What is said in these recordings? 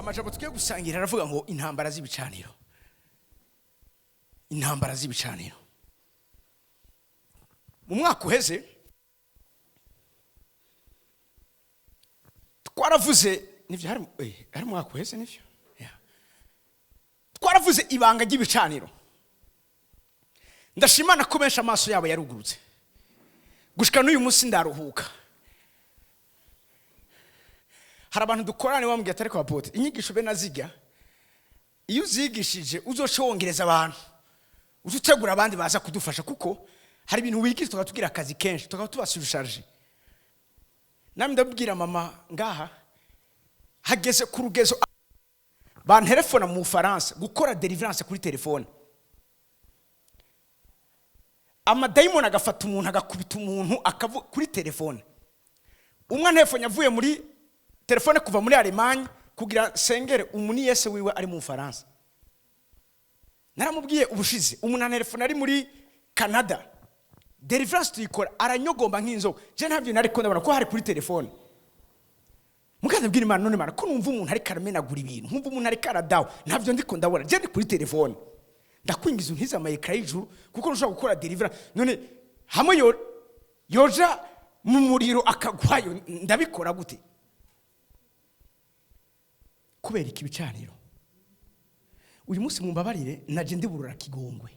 Amajambo tugiye gusangira aravuga ngo intambara z'ibicaniro, intambara z'ibicaniro. Mu mwaka uheze twaravuze, nivyo hari mu mwaka uheze nivyo, yeah. Twaravuze ibanga ry'ibicaniro. Ndashimana ko benshi amaso yabo yarugurutse gushika n'uyu munsi ndaruhuka. Hari abantu dukorana bambwiye atari kwa pote inyigisho be nazijya, iyo uzigishije uzoce wongereza abantu, uze utegura abandi baza kudufasha, kuko hari ibintu wigisha tukaba tugira akazi kenshi, tukaba tubasurcharge. Namwe ndabwira mama ngaha hageze ku rugezo bantelefona mu Bufaransa gukora deliverance kuri telefone, amadayimoni agafata umuntu agakubita umuntu akavu kuri telefone. Umwe antelefone avuye muri telefone kuva muri Allemagne kugira sengere umuniyese wiwe ari mu Bufaransa. Naramubwiye ubushize umuntu antelefone ari muri Canada, deliverance tuyikora aranyogomba nk'inzoka. Je ntavyo nariko ndabona ko hari kuri telefone. Mukaza bwira Imana, none Imana ko numva umuntu ariko aramenagura ibintu, nkumva umuntu ariko aradawa, ntavyo ndiko ndabona, je ndi kuri telefone. Ndakwingiza untize amayekara y'ijuru kuko ntushobora gukora deliverance. None hamwe yoja mu muriro akagwayo, ndabikora gute? Kubera iki bicaniro? Uyu munsi mumbabarire naje ndiburura kigongwe,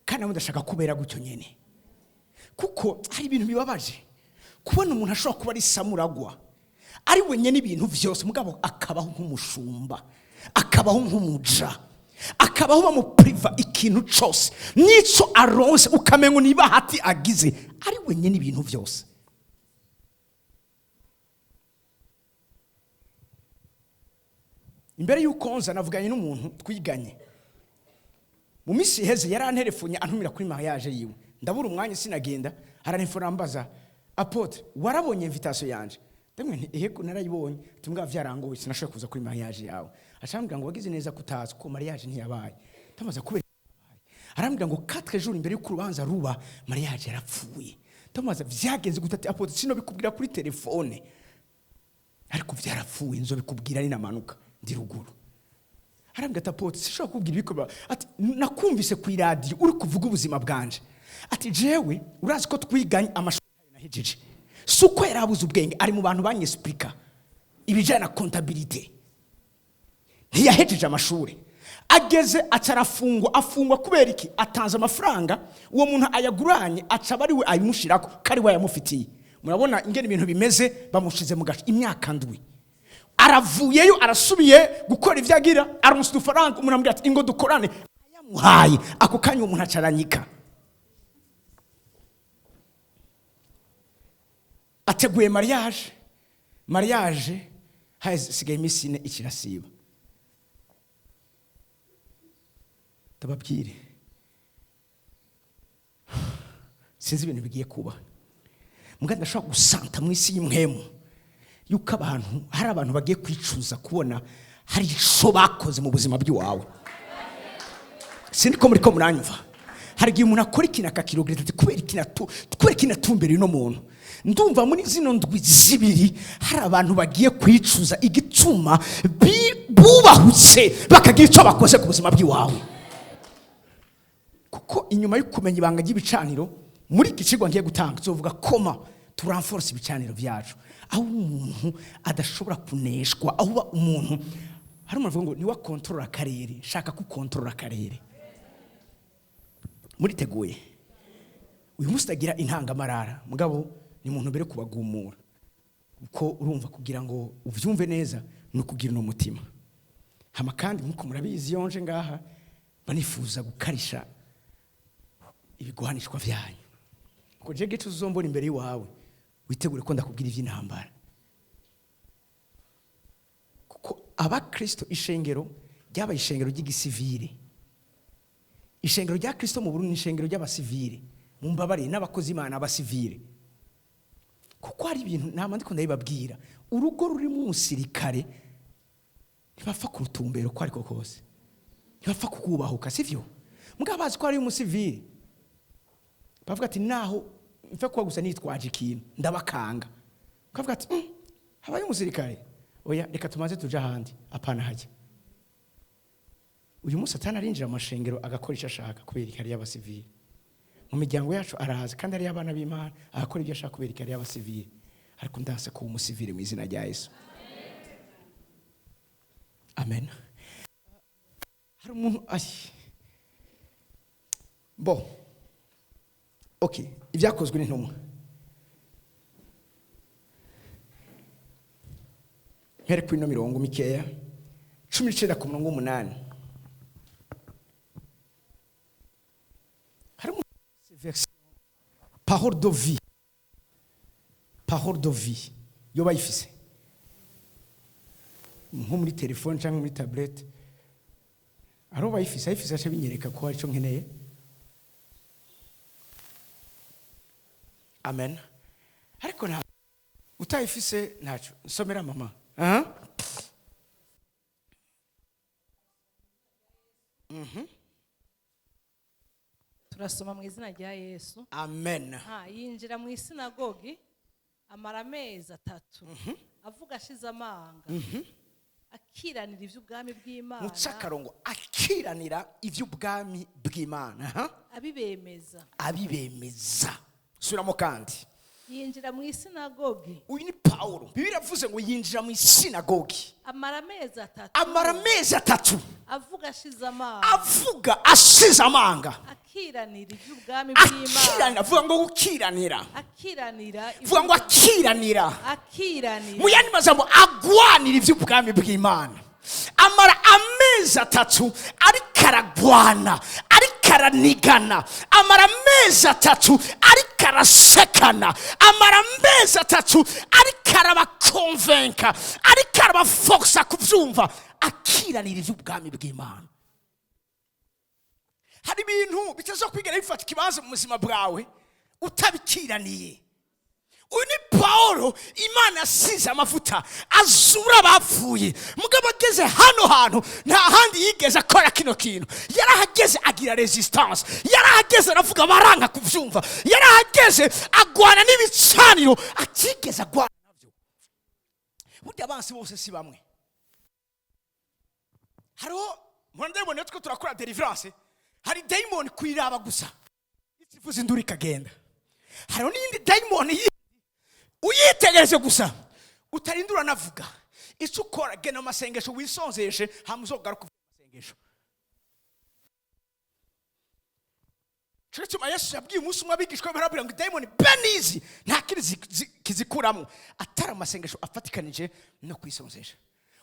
kandi nabo ndashaka kubera gutyo nyene, kuko hari ibintu bibabaje kubona umuntu ashobora kuba ari samuragwa ari wenyene ibintu vyose, mugabo akabaho nk'umushumba, akabaho nk'umuja, akabaho bamupriva ikintu cose, n'ico aronse ukamengo niba hati agize, ari wenyene ibintu vyose. Imbere y'uko nza navuganye n'umuntu twiganye mu minsi iheze, yaranterefonye antumira kuri mariage yiwe, ndabura umwanya sinagenda. Arantelefona ambaza, apotre warabonye invitation yanje? Ndamwe nti eheko narayibonye, tumbwa vyarangoye sinashoboye kuza kuri mariage yawe. Acambwira ngo wagize neza kutaza kuko mariage ntiyabaye. Ndamaze kubera arambwira ngo 4 jours imbere y'uko urubanza ruba mariage yarapfuye. Ndamaze vyagenze gute? Ati apotre sino bikubwira kuri telefone, ariko vyarapfuye nzobikubwira ninamanuka ndi ruguru. Arambwira ati apotre sinshobora kukubwira ibikorwa, ati nakumvise ku iradiyo uri kuvuga ubuzima bwanje. Ati jewe urazi ko twiganye amashuri nahejeje, si uko yari abuze ubwenge, ari mu bantu banyesipurika ibijyanye na kontabilite, ntiyahejeje amashuri, ageze aca arafungwa. Afungwa kubera iki? Atanze amafaranga, uwo muntu ayaguranye aca aba ari we ayimushirako ko ari we ayamufitiye. Murabona ingene ibintu bimeze, bamushize mu gace imyaka 7, aravuyeyo arasubiye gukora ivyo agira, aronse udufaranga, umuntu amubwira ati ingo dukorane, ayamuhaye ako kanya uwo muntu acaranyika. Ateguye mariage, mariage hasigaye iminsi 4 ikirasiba. Ndababwire sinzi ibintu bigiye kuba, mbwa ndashobora gusanta mu isi y'imwemu yuko abantu hari abantu bagiye kwicuza kubona hari ico bakoze mu buzima bw'iwawe. Sindi ko muri ko muranyumva. Hari igihe umuntu akora ikintu akakirogereza ati kubera iki natu, kubera iki natumbereye uno muntu. Ndumva muri zino ndwi zibiri hari abantu bagiye kwicuza igituma bubahutse bakagira ico bakoze ku buzima bw'iwawe. Kuko inyuma yo kumenya ibanga ry'ibicaniro muri iki cigwa ngiye gutanga tuzovuga koma turanforce ibicaniro byacu, aho umuntu adashobora kuneshwa, aho uba umuntu hari umuntu avuga ngo niwa control akarere, shaka ku control akarere. Muriteguye? Uyu munsi ndagira intangamarara, mugabo ni muntu mbere kubagumura, kuko urumva kugira ngo uvyumve neza ni ukugira uno mutima. Hama kandi nkuko murabizi yonje ngaha banifuza gukarisha ibigwanishwa vyanyu, kuko je gicu uzombona imbere yawe witegure ko ndakubwira ivy'intambara. Kuko abakristo ishengero ryabaye ishengero ry'igisivile, ishengero rya Kristo mu Burundi ni ishengero ry'abasivile, mumbabare n'abakozi Imana abasivile. Kuko hari ibintu nama ndiko ndabibabwira, urugo ruri mu musirikare ntibapfa kurutumbera uko ariko kose, ntibapfa kukubahuka, sivyo? Mugabo bazi ko ari umusivile bavuga ati naho mfe kuba gusa nitwaje ikintu ndabakanga, ukavuga ati habaye umusirikare Oya, reka tumaze tuje ahandi, apana hajya. Uyu munsi atana arinjira mu mashengero agakora icyo ashaka kubera ikari y'abasivili. Mu miryango yacu arahaza kandi ari abana b'Imana, agakora ibyo ashaka kubera ikari y'abasivili. Ariko ndase kuba umusivili mu izina rya Yesu. Amen. Hari umuntu ari bo. Okay, Ibyakozwe n'Intumwa, mpere kuri ino mirongo mikeya, 19 ku murongo w'umunani. Hari version Parole de Vie, Parole de Vie yo bayifise nko muri telefone cyangwa muri tablette, ari bayifise, ayifise ace binyereka ko hari icyo nkeneye. Amen. Ariko nta utayifise, ntacyo nsomera mama. Aha. Turasoma mu izina rya Yesu. Amen. Ha, yinjira mu isinagogi amara amezi 3 avuga ashize amanga, akiranira iby'ubwami bw'Imana. Muca akarongo, akiranira iby'ubwami bw'Imana. Aha. Abibemeza. Abibemeza. Subiramo kandi. Yinjira mu isinagogi. Uyu ni Pawulo. Bibiliya iravuze ngo yinjira mu isinagogi amara amezi 3, amara amezi 3, avuga ashize amanga, avuga ashize amanga, akiranira iby'ubwami bw'Imana. Akiranira, avuga ngo gukiranira. Akiranira. Avuga ngo akiranira. Akiranira. Mu yandi majambo, agwanira iby'ubwami bw'Imana. Amara amezi 3 ariko aragwana, ariko aranigana. Amara amezi 3 ariko arasekana. Amara amezi 3 ariko arabakonvenka, ariko arabaforsa kubyumva, akiranira iby'ubwami bw'Imana. Hari ibintu bitazokwigera bifata ikibanza mu buzima bwawe utabikiraniye. Uyu ni Paulo, Imana yasize amavuta azura abapfuye. Mugabo ageze hano hantu nta handi yigeze akora kino kintu. Yarahageze agira resistance, yarahageze aravuga baranga kubyumva, yarahageze agwana n'ibicaniro atigeze agwana nabyo. Burya abansi bose si bamwe. Hariho murandabona twe turakora deliverance, hari demon kwiraba gusa ikivuza induru ikagenda. Hariho n'iyindi demon uyitegereje gusa utarinda uranavuga. Icyo ukora, gena amasengesho wisonzeshe, hama uzogaruka uvuge amasengesho. Cyo gituma Yesu yabwiye umunsi umwe abigishwa be, barabwira ngo demon benizi nta kindi kizikuramo atari amasengesho afatikanije no kwisonzesha.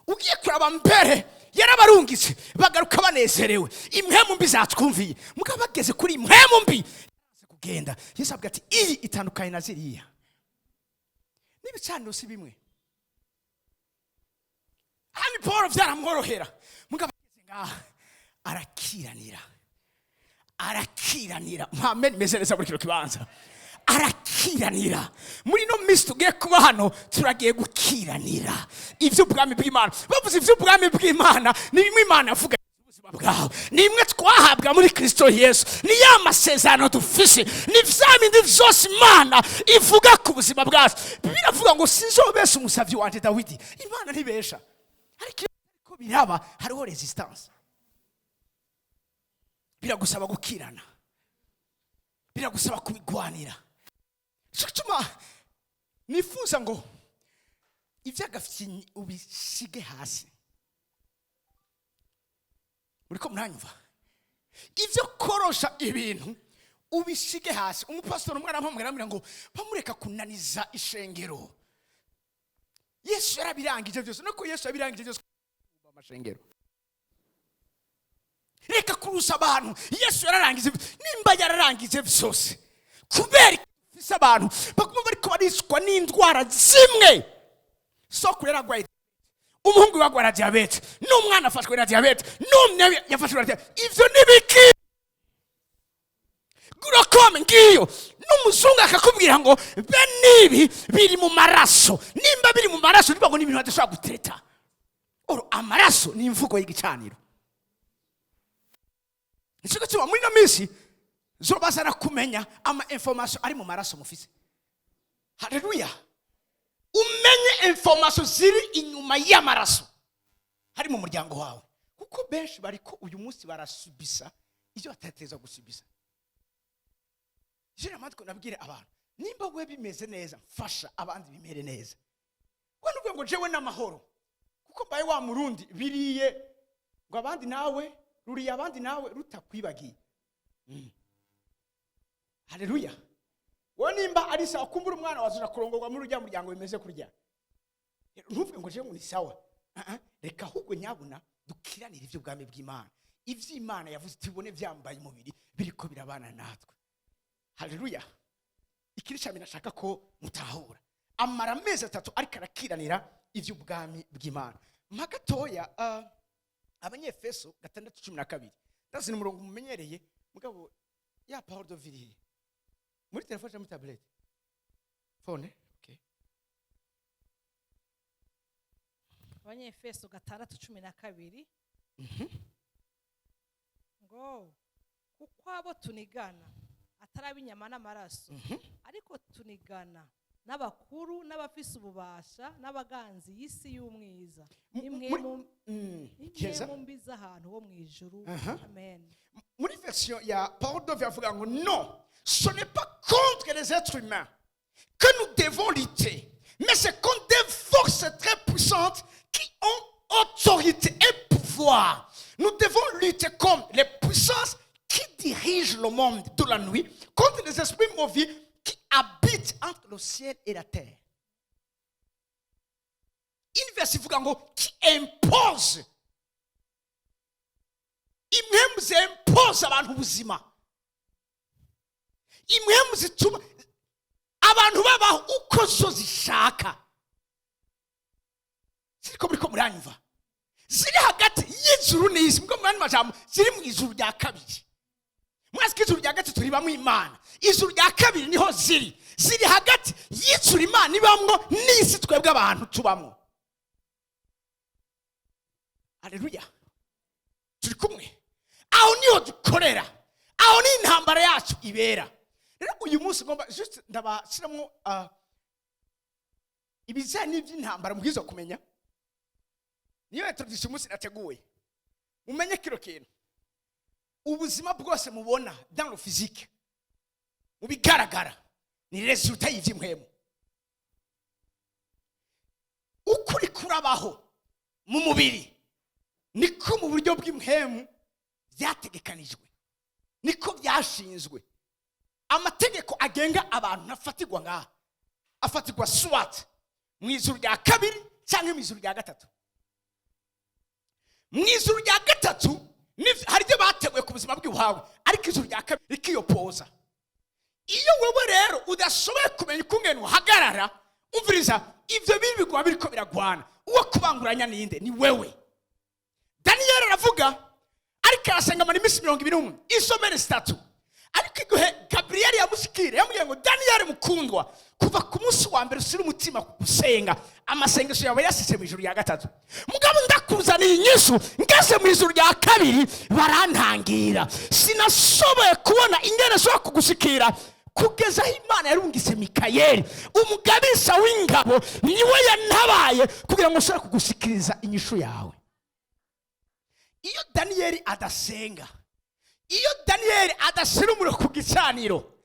Ugiye kuraba mbere yarabarungitse bagaruka banezerewe, impwemu mbi zatwumviye. Mugabo bageze kuri impwemu mbi kugenda, Yesu avuga ati iyi itandukanye na ziriya. N'ibicaniro si bimwe. Hano Paul byaramworohera, mugabo ageze ngaha arakiranira, arakiranira. Amen, meze neza muri kino kibanza. Arakiranira. Muri no minsi tugiye kuba hano turagiye gukiranira iby'ubwami bw'Imana. Bavuze iby'ubwami bw'Imana ni bimwe Imana yavuga ubuzima bwawe, ni imwe twahabwa muri Kristo Yesu, ni ya masezerano dufise, ni vya bindi vyose Imana ivuga ku buzima bwacu. Bibiliya iravuga ngo sinzobesha umusavyi wanje Dawidi. Imana ntibesha, ariko iyo biriko biraba hariho resistance. Biragusaba gukirana, biragusaba kubigwanira. Nico gituma nifuza ngo ivy'agafyinyi ubisige hasi. Muriko muranyumva? Ivyo korosha ibintu ubisige hasi. Umupastori umwe arampamagara arambwira ngo bamureka kunaniza ishengero. Yesu yarabirangije byose. Nuko Yesu yabirangije byose amashengero. Reka kurusha abantu. Yesu yararangije. Nimba yararangije byose, kubera ifise abantu baguma bariko baricwa n'indwara zimwe. Sokuru yaragwaye, umuhungu we agwara diyabete, n'umwana afashwe na diyabete, n'umwe yafashwe na diyabete. Ivyo ni biki? Glaucome ngiyo. N'umuzungu akakubwira ngo be nibi biri mu maraso. Nimba biri mu maraso niba ngo ni ibintu badashobora gutereta. Oro amaraso ni imvugo y'igicaniro. Nico gituma muri ino minsi zobazana kumenya ama information ari mu maraso mufise. Haleluya. Umenye information ziri inyuma y'amaraso hari mu muryango wawe, kuko benshi bariko uyu munsi barasubisa ibyo batateza gusubisa. Je namatwe nabwire abantu, nimba we bimeze neza, mfasha abandi bimere neza. We nuvuga ngo jewe n'amahoro kuko mbaye wa Murundi biriye ngo abandi nawe ruriye, abandi nawe rutakwibagiye. Haleluya. Wowe nimba ari sawa, kumbura umwana wazuja kurongorwa muri urya muryango bimeze kurya, ntuvuge ngo jewe ngo ni sawa. Ah, ah, reka ahubwo nyabuna dukiranire iby'ubwami bw'Imana, iby'Imana yavuze tubone byambaye umubiri, biriko birabana natwe. Haleluya. Ikindi cyane nashaka ko mutahura, amara amezi 3 ariko arakiranira iby'ubwami bw'Imana. Mpa gatoya Abanyefeso 6:12. Ndazi ni umurongo mumenyereye, mugabo ya parole de vie muri telefone cyangwa muri tablette, phone, okay. Abanyefeso 6:12 ngo: "Kuko abo tunigana atari ab'inyama n'amaraso, ariko tunigana n'abakuru n'abafise ububasha n'abaganzi y'isi y'umwiza nimwe Keza. Nimwe mbi z'ahantu ho mu ijuru." Amen. Muri version ya parole de vie avuga ngo: "Non, ce n'est pas contre les êtres humains que nous devons lutter, mais c'est contre des forces très puissantes qui ont autorité et pouvoir. Nous devons lutter comme les puissances qui dirigent le monde de la nuit, contre les esprits mauvais qui habitent entre le ciel et la terre." Une version ivuga ngo qui impose, impwemu zempoza abantu ubuzima, impwemu zituma abantu babaho uko zo zishaka. Ziriko muriko muranyumva? Ziri hagati y'ijuru n'isi, mbwo mu majambo ziri mu ijuru rya kabiri. Mwazi ko ijuru rya gatatu ribamo Imana, ijuru rya kabiri niho ziri. Ziri hagati y'ijuru Imana ibamwo n'isi twebwe abantu tubamwo. Aleluya. Turi kumwe? Aho niho dukorera, aho ni intambara yacu ibera. Rero uyu munsi ngomba just ndabashyiramo ibijyanye n'iby'intambara mubwiza kumenya. Niyo introduction umunsi nateguye. Mumenye kino kintu: ubuzima bwose mubona dans le physique, mu bigaragara, ni résultat y'iby'impwemu. Ukuri kurabaho mu mubiri niko mu buryo bw'impwemu byategekanijwe, niko byashinzwe. Amategeko agenga abantu ntafatirwa ngaha, afatirwa soit mu ijuru rya kabiri cyangwa mu ijuru rya gatatu. Mu ijuru rya gatatu hari ibyo bateguye ku buzima bw'iwawe, ariko ijuru rya kabiri rikiyopoza. Iyo wowe rero udashoboye kumenya ukungene uhagarara, umviriza, ibyo biri biguma biriko biragwana. Uwo kubanguranya ninde? Ni wewe. Daniyeli aravuga ariko arasenga, amara iminsi 21, isomero 3. Ariko igihe Gaburiyeli yamushikira, yamubwiye ngo: "Daniyeli mukundwa, kuva ku munsi wa mbere ushyira umutima ku gusenga, amasengesho yawe yasise mu ijuru rya gatatu. Mugabo ndakuzaniye inyishu, ngeze mu ijuru rya kabiri barantangira, sinashoboye kubona ingene nshobora kugushikira kugeza aho Imana yarungise Mikayeli umugabisha w'ingabo, niwe yantabaye kugira ngo nshobore kugushikiriza inyishu yawe." Iyo Daniyeli adasenga, iyo Daniyeli adashyira umuriro ku gicaniro,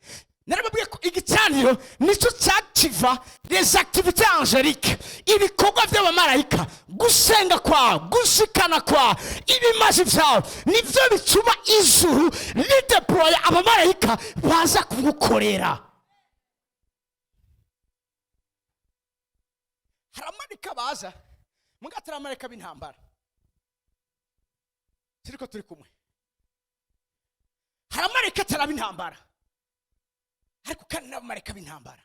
narababwiye ko igicaniro nicyo cyakiva les activités angéliques, ibikorwa by'abamarayika. Gusenga kwawe, gushikana kwawe, ibimazi byawe nibyo bituma ijuru rideploya abamarayika baza kugukorera. Hari abamarayika baza muga atari abamarayika b'intambara. Turiko turi kumwe? Hari abamarayika atari ab'intambara, ariko kandi n'abamarayika b'intambara.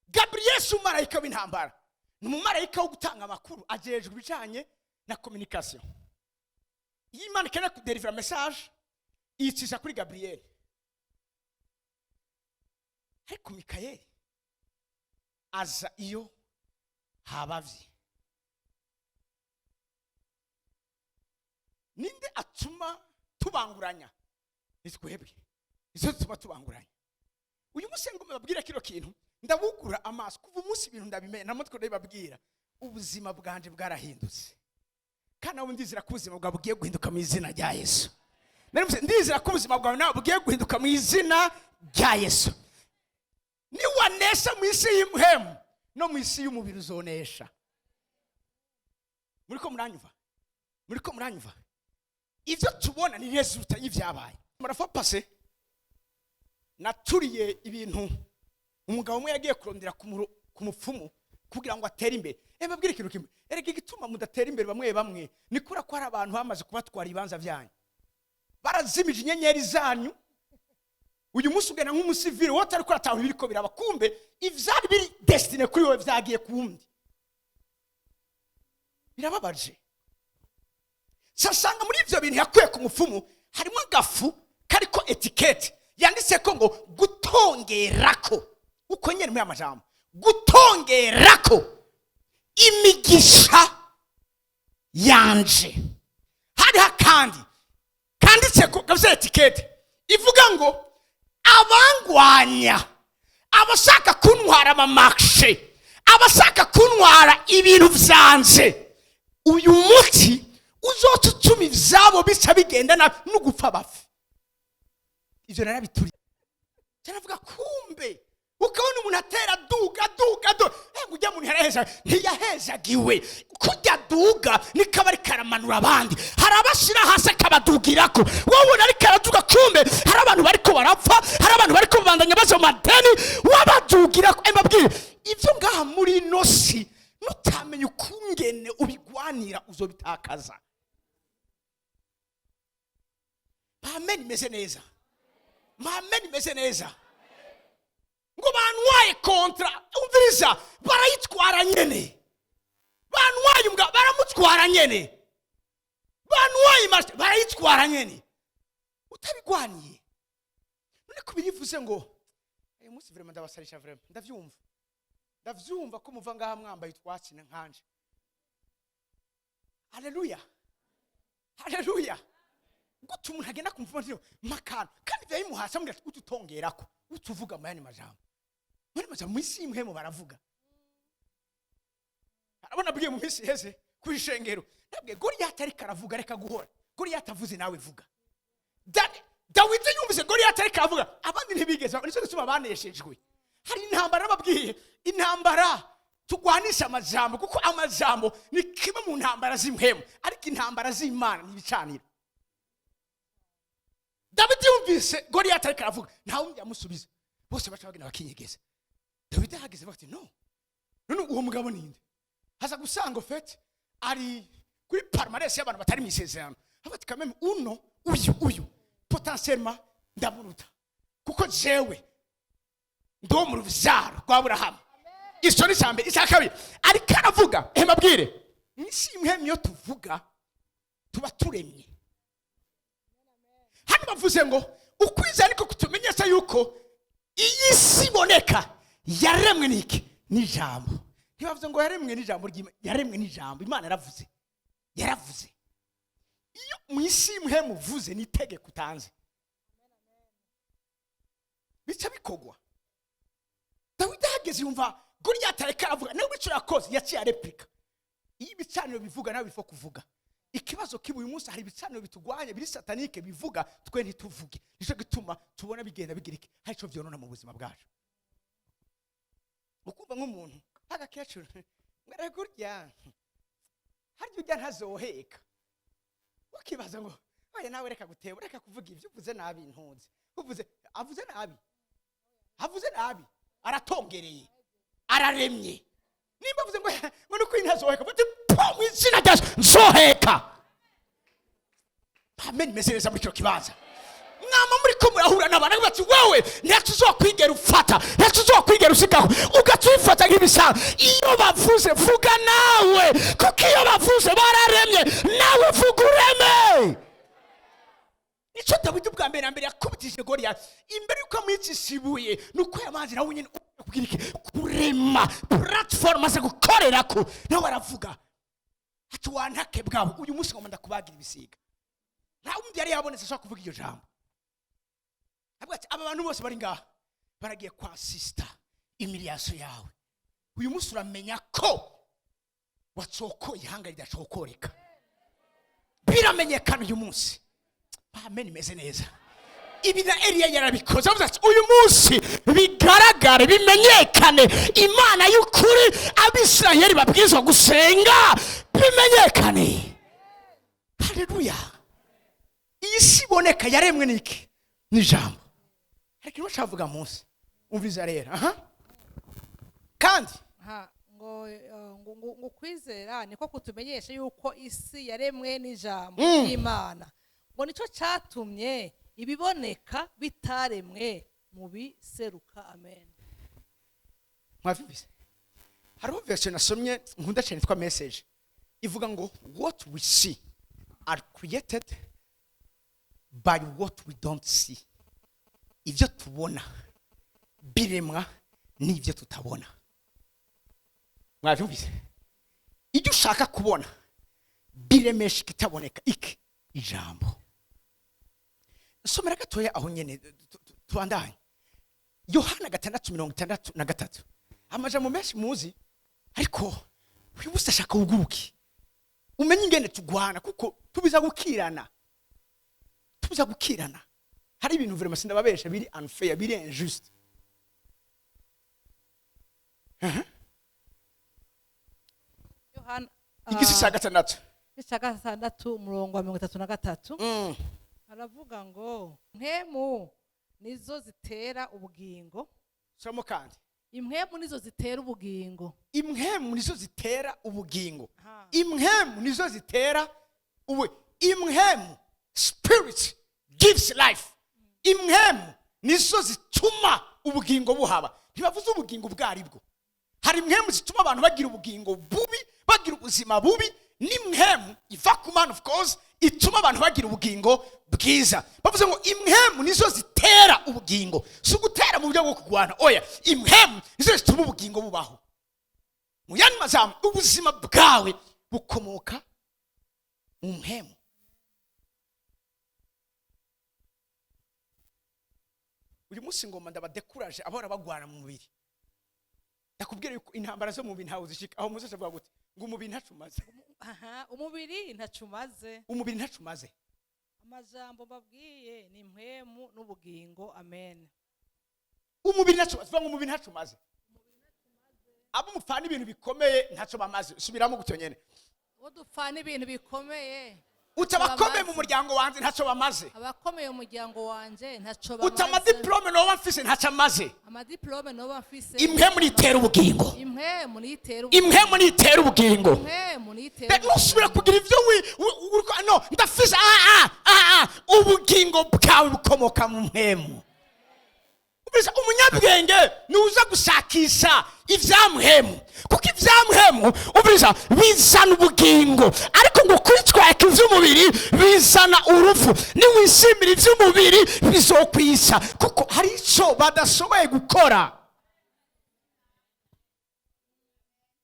Gaburiyeli si umumarayika w'intambara, ni umumarayika wo gutanga amakuru, ajejwe ibijanye na communication. Iyo Imana ikeneye kuderivira message, iyicisha kuri Gaburiyeli. Ariko Mikayeli aza iyo habavye. Ninde atuma tubanguranya? Ni twebwe. Izo zituma tubanguranya. Uyu munsi ngo mbabwire kino kintu, ndabugura amaso. Kuva umunsi ibintu ndabimenya, nta mutwe ndabibabwira, ubuzima bwanje bwarahindutse. Kandi nawe ndizera ko ubuzima bwawe bugiye guhinduka mu izina rya Yesu. Naravuze, ndizera ko ubuzima bwawe nawe bugiye guhinduka mu izina rya Yesu. Niwanesha mu isi y'impwemu, no mu isi y'umubiri uzonesha. Muri ko muranyumva? Muri ko muranyumva? Ibyo tubona ni résultat y'ibyabaye. Murafa pase naturiye ibintu umugabo umwe yagiye kurondera ku mupfumu kugira ngo atere imbere. Mbabwire ikintu kimwe: erega igituma mudatera imbere bamwe bamwe ni kubera ko hari abantu bamaze kubatwara ibibanza byanyu, barazimije inyenyeri zanyu. Uyu munsi ugenda nk'umusivili, wowe utari kurataha ibiriko biraba, kumbe ivyari biri destiné kuri wowe vyagiye ku wundi. Birababaje. Sasanga muri ivyo bintu yakuye ku mupfumu harimo agafu kariko étiquette yanditse ko ngo "gutongerako", uko nyene muri aya majambo, "gutongerako imigisha yanje". Hariho akandi kanditse ko gafise étiquette ivuga ngo "abangwanya, abashaka kuntwara ama marchés, abashaka kuntwara ibintu vyanje, uyu muti uzoca utuma ivyabo bica bigenda nabi, n'ugupfa bapfa". Ivyo narabituriye, cyaravuga. Kumbe ukabona umuntu atera duga duga duga, ngo ujya muntu yaraheza, ntiyahezagiwe. Kujya duga niko aba ariko aramanura abandi, hari abashira hasi akabadugirako. Wowe ubona ariko araduga, kumbe hari abantu bariko barapfa, hari abantu bariko babandanya baza mu madeni, wabadugirako. Mbabwire, ibyo ngaha muri ino si, nutamenya ukungene ubigwanira, uzobitakaza. Amen, imeze neza. Amen, imeze neza. Ngo bantwaye contrat, umviriza, barayitwara nyene. Bantwaye umbwa, baramutwara nyene. Bantwaye marché, barayitwara nyene. Utabigwaniye none ko birivuze ngo uyu munsi vraiment ndabasarisha, vraiment ndavyumva, ndavyumva ko muva ngaha mwambaye utwatsi na nkanje. Haleluya, haleluya! Gute umuntu agenda kumva ngo makano, kandi biba bimuhasa, ambwira ati ututongerako, utuvuga mu yandi majambo, mu yandi majambo, mu isi y'imhemu baravuga. Arabona abwiye mu minsi iheze ku ishengero, nabwiye Goliyati ariko aravuga, reka guhora. Goliyati avuze, nawe vuga. Dawidi yumvise Goliyati ariko aravuga, abandi ntibigeze. Nicyo gituma baneshejwe. Hari intambara nababwiye, intambara tugwanisha amajambo, kuko amajambo ni kimwe mu ntambara z'impwemu, ariko intambara z'Imana ni ibicaniro. Dawidi yumvise Goliyati ariko aravuga, nta wundi yamusubiza, bose baca bagenda bakinyegeza. Dawidi ahageze bati: "No none uwo mugabo ninde?" Haza gusanga au fait ari kuri palmarès y'abantu batari mu isezerano. Avuga kameme uno, uyu potentiellement ndamuruta, kuko jewe ndi wo mu ruvyaro rwa Aburahamu. Icyo ni icya mbere. Icya kabiri, ariko aravuga. Mbabwire, mw'isi imwe iyo tuvuga tuba turemye. Hano bavuze ngo ukwizera niko kutumenyesha yuko iyi si iboneka yaremwe n'iki? N'ijambo. Ntibavuze ngo yaremwe n'ijambo ry'Imana, yaremwe n'ijambo. Imana yaravuze, yaravuze. Iyo mu isi imwe muvuze, ni itegeko utanze, bica bikogwa. Dawidi ahageze yumva Goliyati ariko aravuga, nawe icyo yakoze yaciye arepika. Iyo ibicaniro bivuga, nawe bifo kuvuga. Ikibazo kiba uyu munsi, hari ibicaniro bitugwanya biri satanique bivuga, twe ntituvuge. Nicyo gituma tubona bigenda bigira iki, hari icyo byonona mu buzima bwacu. Ukumva nk'umuntu agakecuru ngo areke urya, harya ujya ntazoheka, ukibaza ngo oya nawe reka guteba, reka kuvuga ibyo uvuze nabi, ntunze uvuze, avuze nabi, avuze nabi, aratongereye, araremye. Nimba avuze ngo nuko ntazoheka, uti po mu izina rya Yesu nzoheka. Amen, imeze neza. Muri kino kibanza mwama muri ko murahura n'abantu bati: "Wewe ntacyo uzokwigera ufata, ntacyo uzokwigera usigaho", ugaca ubifata nk'ibisanzwe. Iyo bavuze, vuga nawe, kuko iyo bavuze bararemye, nawe vuga ureme. Nicyo Dawidi ubwa mbere na mbere yakubitije Goliyati imbere yuko amwicisha ibuye, nuko yabanje nawe nyine kugira iki? Kurema platform aze gukorerako. Nawe aravuga ati: "Wantake bwabo, uyu munsi ngomba ndakubagira ibisiga." Nta wundi yari yabonetse ashobora kuvuga iryo jambo. Avuga ati: "Aba bantu bose bari ngaha Baragiye kwansista humiliation yawe. Uyu munsi uramenya ko wacokoye ihanga ridacokoreka. Biramenyekana uyu munsi. Amen, imeze neza. Ibi na Eliya yarabikoze, avuze ati: "Uyu munsi bigaragare, bimenyekane, Imana y'ukuri Abisirayeli babwirizwa gusenga bimenyekane." Haleluya! Iyi si iboneka yaremwe n'iki? N'ijambo. Ariko ikintu cavuga munsi, umviza rero aha kandi. Ha, ngo kwizera niko kutumenyesha yuko isi yaremwe n'ijambo ry'Imana, ngo nicyo cyatumye ibiboneka bitaremwe mu biseruka. Amen. Mwavyumvise? Hariho version nasomye nkunda cyane yitwa Message, ivuga ngo: "What we see are created by what we don't see." Ibyo tubona biremwa n'ibyo tutabona. Mwavyumvise? Ibyo ushaka kubona biremesha ikitaboneka, iki? Ijambo. Somera gatoya aho nyene, tubandanye. Yohana 6:63. Amajambo menshi muzi, ariko uyu munsi ashaka wuguruke, umenye ingene tugwana, kuko tubiza gukirana, tubiza gukirana. Hari ibintu vraiment, sindababesha, biri unfair, biri injuste. Yohana Igice cya 6. Igice cya 6, umurongo wa 33. Aravuga ngo impwemu nizo zitera ubugingo. Somo kandi. Impwemu nizo zitera ubugingo. Impwemu nizo zitera ubugingo. Ha. Impwemu nizo zitera ubu. Impwemu, spirit gives life. Impwemu nizo zituma ubugingo buhaba. Ntibavuze ubugingo ubwo ari bwo. Hari impwemu zituma abantu bagira ubugingo bubi, bagira ubuzima bubi, n'impwemu iva ku Mana, of course, ituma abantu bagira ubugingo bwiza. Bavuze ngo impwemu nizo zitera ubugingo. Si ugutera mu buryo bwo kurwana, oya. Impwemu nizo zituma ubugingo bubaho. Mu yandi majambo, ubuzima bwawe bukomoka mu mpwemu. Uyu munsi ngoma ndabadekuraje abahora bagwana mu mubiri. Ndakubwira yuko intambara zo mu mubiri ntawe uzishika aho. Muze avuga gute? Ngo umubiri ntaco umaze. Aha, umubiri ntaco umaze. Umubiri ntaco umaze. Amajambo mbabwiye ni impwemu n'ubugingo. Amen. Umubiri ntaco umaze. Vuga ngo umubiri ntaco umaze. Abo mupfana ibintu bikomeye ntaco bamaze. Subiramo gutyo nyene. Uwo dupfana ibintu bikomeye Uti abakomeye mu bamaze. muryango wanje ntaco bamaze. Abakomeye mu muryango wanje ntaco Uti bamaze. amadiplome noba mfise ntaco amaze. Amadiplome noba mfise. Impwemu nitera ubugingo. Impwemu nitera ubugingo. Impwemu nitera ubugingo. Impwemu nitera. Ntusubire kugira ivyo no ndafise. Ah ah ah, ubugingo bwawe bukomoka mu mpwemu. Umvise, umunyabwenge nuza gushakisha ivyamuhemu, kuko ivyamuhemu, umviriza, bizana ubugingo, ariko ngo kwitwarika ivy'umubiri bizana urupfu. Niwishimira ivy'umubiri bizokwisa, kuko hari ico badashoboye gukora.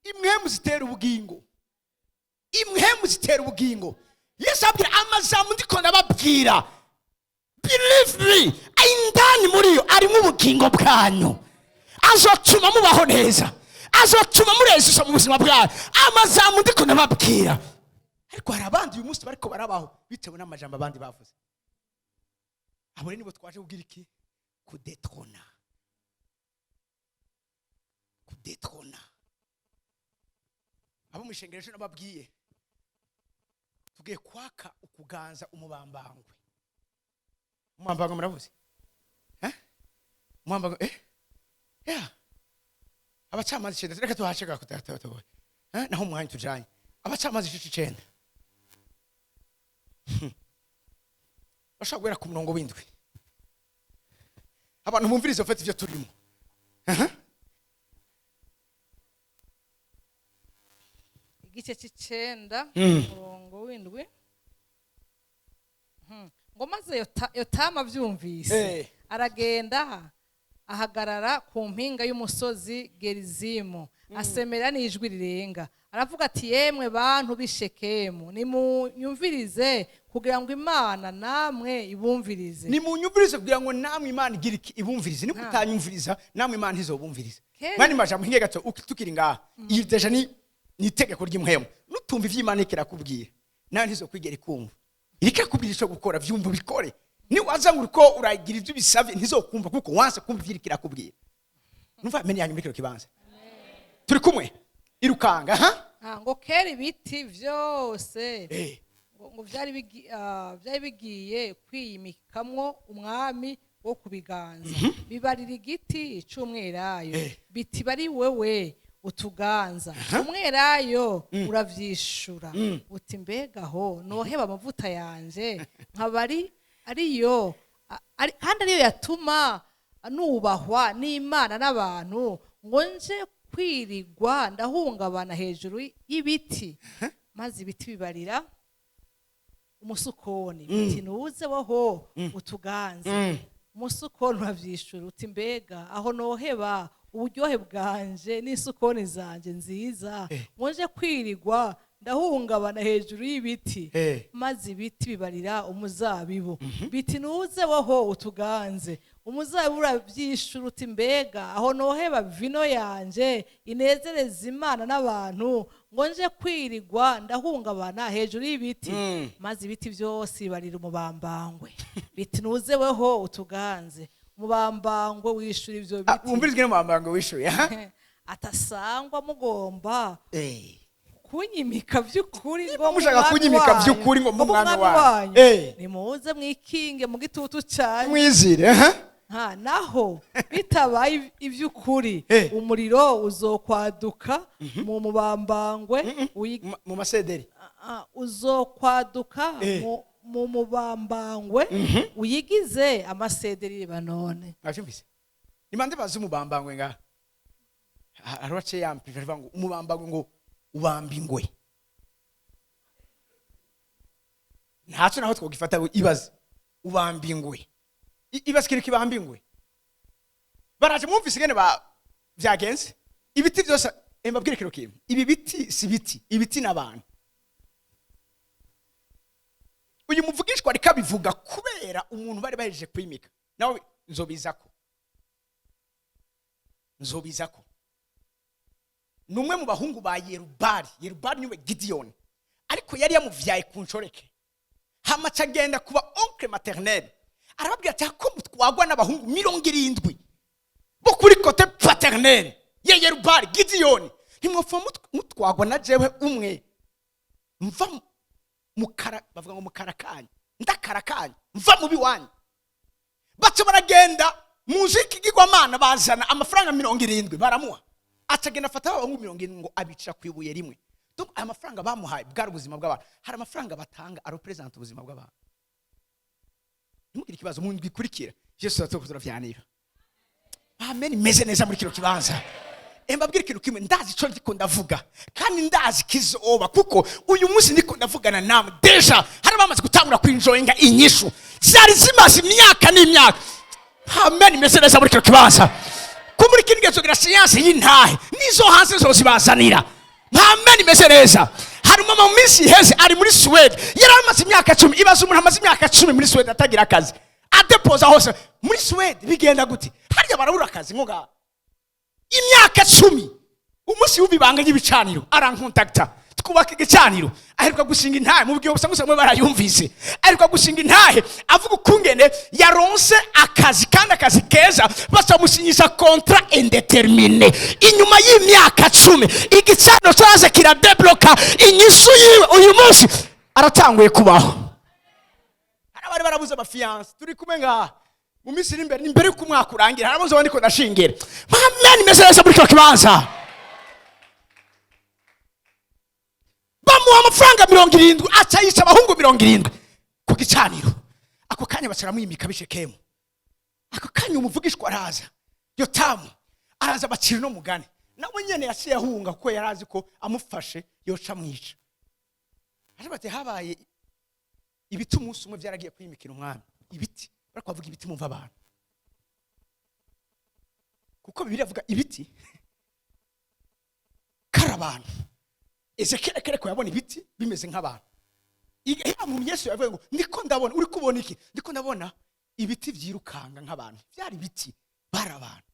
Impwemu zitera ubugingo. Impwemu zitera ubugingo. Yesu abwira: "Amajambo ndiko ndababwira, believe me, indani muri yo arimo ubugingo bwanyu, azotuma mubaho neza, azotuma murezesha mu buzima bwanyu, amajambo ndiko ndababwira." Ariko hari abandi uyu munsi bariko barabaho bitewe n'amajambo abandi bavuze. Abo rero nibo twaje kubwira iki? Kudetrona, kudetrona. Abo mu ishengero ejo nababwiye, tugiye kwaka ukuganza umubambangwe. Umubambangwe murabuze? Eh? Umubambangwe, eh, yeah. Abacamanza 9, reka tuhace gatoya, eh, naho umwanya tujanye. Abacamanza igice 9. Bashobora guhera ku murongo w'7. Abantu bumvirize, bafite ibyo turimo. Aha. Igice c'9, umurongo w'7. Ngo maze Yotamu avyumvise, aragenda ahagarara ku mpinga y'umusozi Gerizimu, asemera n'ijwi rirenga. Aravuga ati: "Yemwe bantu b'i Shekemu, nimunyumvirize kugira ngo Imana namwe ibumvirize." Nimunyumvirize kugira ngo namwe Imana igire iki? Ibumvirize. Niba utanyumviriza, namwe Imana ntizobumviriza. Kera- Mwani majambo, hinge gato, tukiri ngaha, iyi déjà ni itegeko ry'impwemu. Nutumva ivyo Imana iriko irakubwira, nawe ntizokwigera ikumva. Iriko irakubwira ico gukora, vyumva ubikore. Niwaza ngo uriko uragira ivyo ubisavye, ntizokumva kuko wanse kumva ivyo iriko irakubwira. Numva amen yanyu muri kino kibanza. Turi kumwe? Irukanga ha. Ah, ngo kera ibiti vyose ngo vyari bigiye kwiyimikamwo umwami wo kubiganza. Bibarira igiti c'umwelayo biti: "Bari wewe utuganza." Umwelayo uravyishura uti: "Mbega aho noheba amavuta yanje nkaba ari ariyo kandi ariyo yatuma nubahwa n'Imana n'abantu, ngo nje kwirigwa ndahungabana hejuru y'ibiti?" Maze ibiti bibarira umusukoni biti: "Nuze woho utuganze." Umusukoni uravyishura uti: "Mbega aho noheba uburyohe bwanje n'isukoni zanje nziza, ngo nje kwirigwa ndahungabana hejuru y'ibiti?" Maze ibiti bibarira umuzabibu biti: "Nuze woho utuganze." Umuzabibu uravyishura uti: "Mbega aho noheba vino yanje inezereza Imana n'abantu, ngo nje kwirigwa ndahungabana hejuru y'ibiti?" Maze ibiti byose bibarira umubambangwe biti: "Nuze weho utuganze." Umubambangwe wishura ivyo Ah, biti wumvirizwe n'umubambangwe wishuye ha. Atasangwa mugomba kunyimika by'ukuri ngo Mushaka umwami kunyimika wanyu, by'ukuri ngo mube umwami umwami wanyu. wanyu, nimuze mwikinge mu gitutu cyanyu. Mwizire ha. Nta naho bitabaye iby'ukuri, umuriro uzokwaduka mu mubambangwe Mu masederi. Ah, uzokwaduka mu mubambangwe uyigize amasederi Lebanone. Mwavyumvise? Ni bande bazi umubambangwe ngaha? Hari uwaciye yampije avuga ngo umubambangwe ngo ubamba ingwe. Ntacyo naho twogifata ngo ibaze ubamba ingwe. Ibaze ikintu kibamba ingwe. Baraje, mwumvise ingene ba vyagenze. Ibiti byose, mbabwire kino kintu: ibi biti si biti, ibiti n'abantu. Uyu muvugishwa ariko abivuga kubera umuntu bari bahejeje kwimika, nawe nzobizako, nzobizako. Ni umwe mu bahungu ba Yerubali. Yerubali niwe Gidiyoni, ariko yari yamuvyaye ku nshoreke. Hama aca agenda kuba oncle maternel, arababwira ati: "Ko mutwagwa n'abahungu 70 bo kuri côté paternel ye Yerubali Gidiyoni, ntimwopfa mutwagwa na jewe umwe mva mukara?" Bavuga ngo mukara kanyu, ndakara kanyu, mva mubi wanyu. Baca baragenda mu nzu y'ikigirwamana, bazana amafaranga 70, baramuha. Acagenda afata abahungu 70 ngo abicara ku ibuye rimwe. Donc aya mafaranga bamuhaye bwari ubuzima bw'abantu. Hari amafaranga batanga arepresenta ubuzima bw'abantu. Ntimugire ikibazo, mu ndwi ikurikira Yesu tuba turavyanira. Amen imeze neza muri kino kibanza. Mbabwire ikintu kimwe: ndazi ico ndiko ndavuga kandi ndazi kizoba, kuko uyu munsi ndiko ndavugana namwe, déjà hari abamaze gutangura kwinjoyinga inyishu zari zimaze imyaka n'imyaka. Amen imeze neza muri kino kibanza. Ko muri kino gihe tugira siyansi y'intahe n'izo hanze zozibazanira. Amen imeze neza. Hari umama mu minsi iheze ari muri Suwede, yari amaze imyaka 10. Ibaze umuntu amaze imyaka 10 muri Suwede atagira akazi, adepoza hose. Muri Suwede bigenda gute? Harya barabura akazi nko ngaha? Imyaka 10. Umunsi wumva ibanga ry'ibicaniro, arankontakita, twubaka igicaniro. Aheruka gushinga intahe mu bwihe busa mwe barayumvise. Aheruka gushinga intahe avuga ukungene yaronse akazi, kandi akazi keza, bacamusinyisha contrat indéterminé inyuma y'imyaka 10. Igicaniro cyaje kiradebloka inyishu yiwe. Uyu munsi aratanguye kubaho. Hari abari barabuze ama fiancés, turi kumwe ngaha? Mu minsi iri imbere, imbere y'uko umwaka urangira, hari abazoba ndiko ndashingira. Amen imeze neza muri kino kibanza. Bamuha amafaranga 70, aca yica abahungu 70 ku gicaniro. Ako kanya bacaramwimika b'Ishekemu. Ako kanya umuvugishwa araza, Yotamu araza, bacira no mugani. Nawe nyene yaciye ahunga kuko yari azi ko amufashe yoca amwica. Aje bati: "Habaye ibiti umunsi umwe byaragiye kwimikira umwami." Ibiti, bariko bavuga ibiti, mumva abantu, kuko Bibiliya avuga ibiti kari abantu. Ezekiel kereko yabona ibiti bimeze nk'abantu. Ya mu Yesu yavuye ngo ndiko ndabona, uri kubona iki? Ndiko ndabona ibiti vyirukanga nk'abantu. Byari ibiti, bari abantu.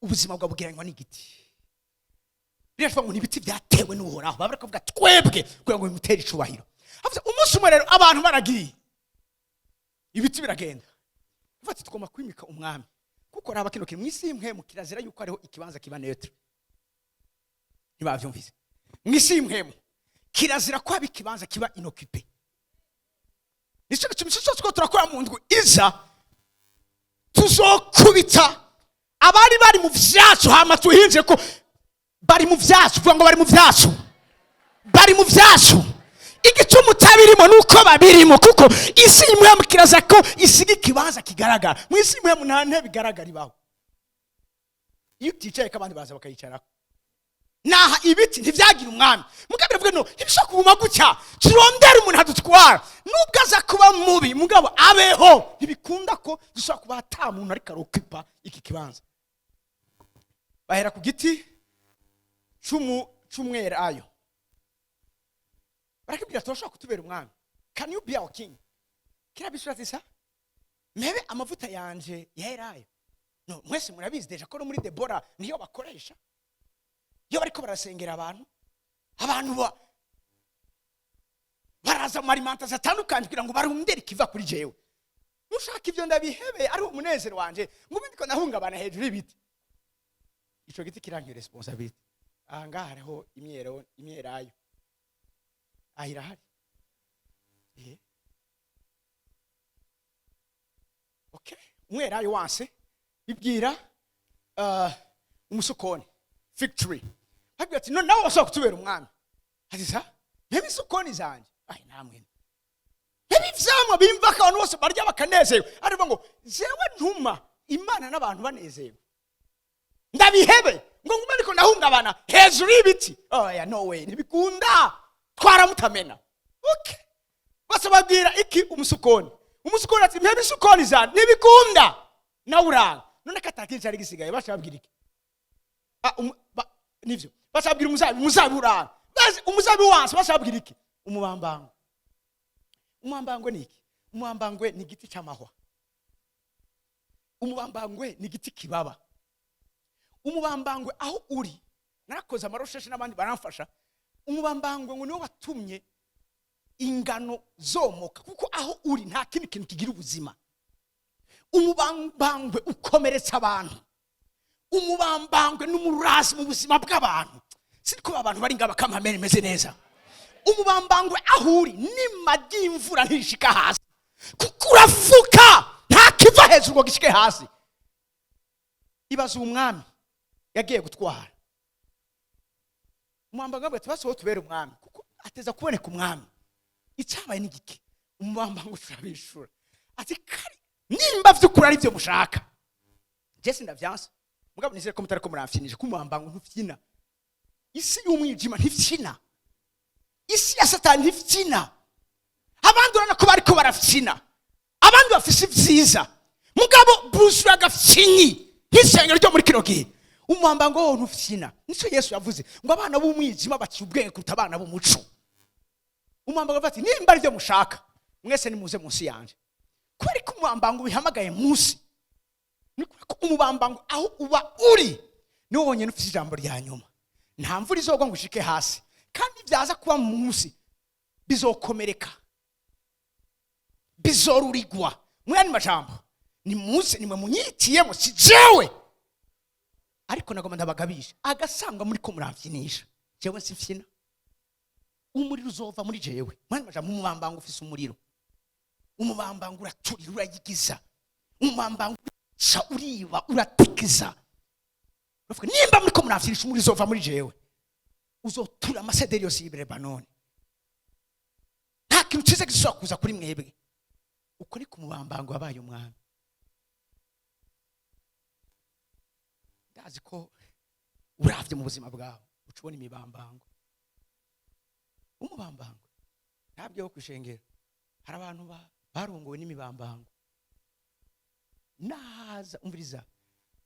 Ubuzima bwawe bugereranywa n'igiti. Birashobora ngo ni ibiti byatewe n'Uhoraho, baba bari kuvuga twebwe kugira ngo bimutere icubahiro. Havuze umunsi umwe rero abantu baragiye, ibiti biragenda. Bavuga ati tugomba kwimika umwami, kuko raba kino kintu mu isi y'impwemu kirazira yuko hariho ikibanza kiba neutre. Ntibavyumvise? Mu isi y'impwemu kirazira ko haba ikibanza kiba inoccupé. Nicyo gituma icyo cyose turakora mu ndwi iza, tuzokubita abari bari mu vyacu, hama tuhinje ko bari mu vyacu. Vuga ngo bari mu vyacu, bari mu vyacu. Igituma utabirimo nuko babirimo, kuko isi y'impwemu kiraza ko isiga ikibanza kigaragara. Mu isi y'impwemu nta ntebe igaragara ibaho. Iyo uticaye ko abandi baza bakayicarako. Naha ibiti ntibyagira umwami. Mugabo biravuga no ntibishobora kuguma gutya, turondere umuntu adutwara, nubwo aza kuba mubi, mugabo abeho. Ntibikunda ko dushobora kuba ata muntu ariko aroccupa iki kibanza. Bahera ku giti c'umwelayo, barakibwira, turashobora kutubera umwami? Can you be our king? Kirabishura ati sa mpebe amavuta yanje ya elayo? No mwese murabizi déjà ko no muri Debora niyo bakoresha iyo bariko barasengera abantu. Abantu baraza mu alimentation atandukanye kugira ngo barondere ikiva kuri jewe. Mushaka ibyo ndabihebe, ari umunezero wanje ngubu ndiko ndahungabana hejuru y'ibiti. Ico giti kirankiye responsibility. Aha ngaha hariho imyero, imyelayo aha irahari. Okay, umwelayo wanse bibwira umusukoni, fig tree. Babwira ati none nawe washobora kutubera umwami? Ati sa mpebe isukoni zanje? Ay, namwe mpebe ivyamwa bimva ko abantu bose barya bakanezerwa? Aravuga ngo jewe ntuma Imana n'abantu banezerwa, ndabihebe ngo ngume ariko ndahungabana hejuru y'ibiti? Oya, no way, ntibikunda, twaramutamena. Okay, bose babwira iki? Umusukoni. Umusukoni ati mpebe isukoni zanje? Ntibikunda, nawe uranga. None ko atakinshi cyari gisigaye, baca babwira iki? Nivyo baca babwira umuzabibu. Umuzabibu uranga. Bazi umuzabibu wanse, baca babwira iki? Umubambango. Umubambangwe ni iki? Umubambangwe ni igiti cy'amahwa. Umubambangwe ni igiti kibaba. Umubambangwe aho uri, narakoze amarecherches n'abandi baramfasha, umubambangwe ngo niwo watumye ingano zomoka, kuko aho uri nta kindi kintu kigira ubuzima. Umubambangwe ukomeretsa abantu. Umubambangwe n'umurasi mu buzima bw'abantu. Siko abantu bari ngaba kamamere imeze neza. Umubambangwe aho uri nima ry'imvura ntishika hasi, kuko urafuka, nta kiva hejuru ngo gishike hasi. Ibaza umwami yagiye gutwara umubambangwe ati basi wowe tubere umwami, kuko ateza kuboneka umwami. Icyabaye ni gike, umubambangwe turabishura ati kari nimba vy'ukuri ari byo mushaka, je sindavyanse, mugabo nizere ko mutariko muramfyinisha, ko umubambango ntufyina. Isi y'umwijima ntifyina, isi ya Satani ntifyina. Abandi urabona ko bariko barafyina, abandi bafise ivyiza, mugabo buzuye agafyinyi nk'isengero ryo muri kino gihe. Umwambango wo ntufyina. Nico Yesu yavuze ngo abana b'umwijima baciye ubwenge kuruta abana b'umuco. Umwambango avuga ati nimba ari byo mushaka, mwese nimuze munsi yanje. Kubera ko umwambango bihamagaye munsi, ni kubera ko umubambango aho uba uri niwo wonyine ufite ijambo rya nyuma. Nta mvura izogwa ngo ishike hasi, kandi byaza kuba munsi bizokomereka, bizorurigwa. Mu yandi majambo, ni munsi nimwe munyitiyemo, si jewe. Ariko nagomba ndabagabisha agasanga muri ko muramvyinisha, jewe simfyina. Umuriro uzova muri jewe. Mu yandi majambo, umubambango ufise umuriro. Umubambango uraturira, urayigiza. Umubambango urica, uriba, uratikiza. Uravuga, nimba muri ko muramvyinisha, umuriro uzova muri jewe, uzotura amasederi yose y'i Lebanoni. Nta kintu cyiza gishobora kuza kuri mwebwe. Uko ni ku mubambango wabaye umwami. Ndazi ko uravye mu buzima bwawe uca ubona imibambango. Umubambango ntabwo wo kwishengera, hari abantu barongowe n'imibambango. Nahaza umviriza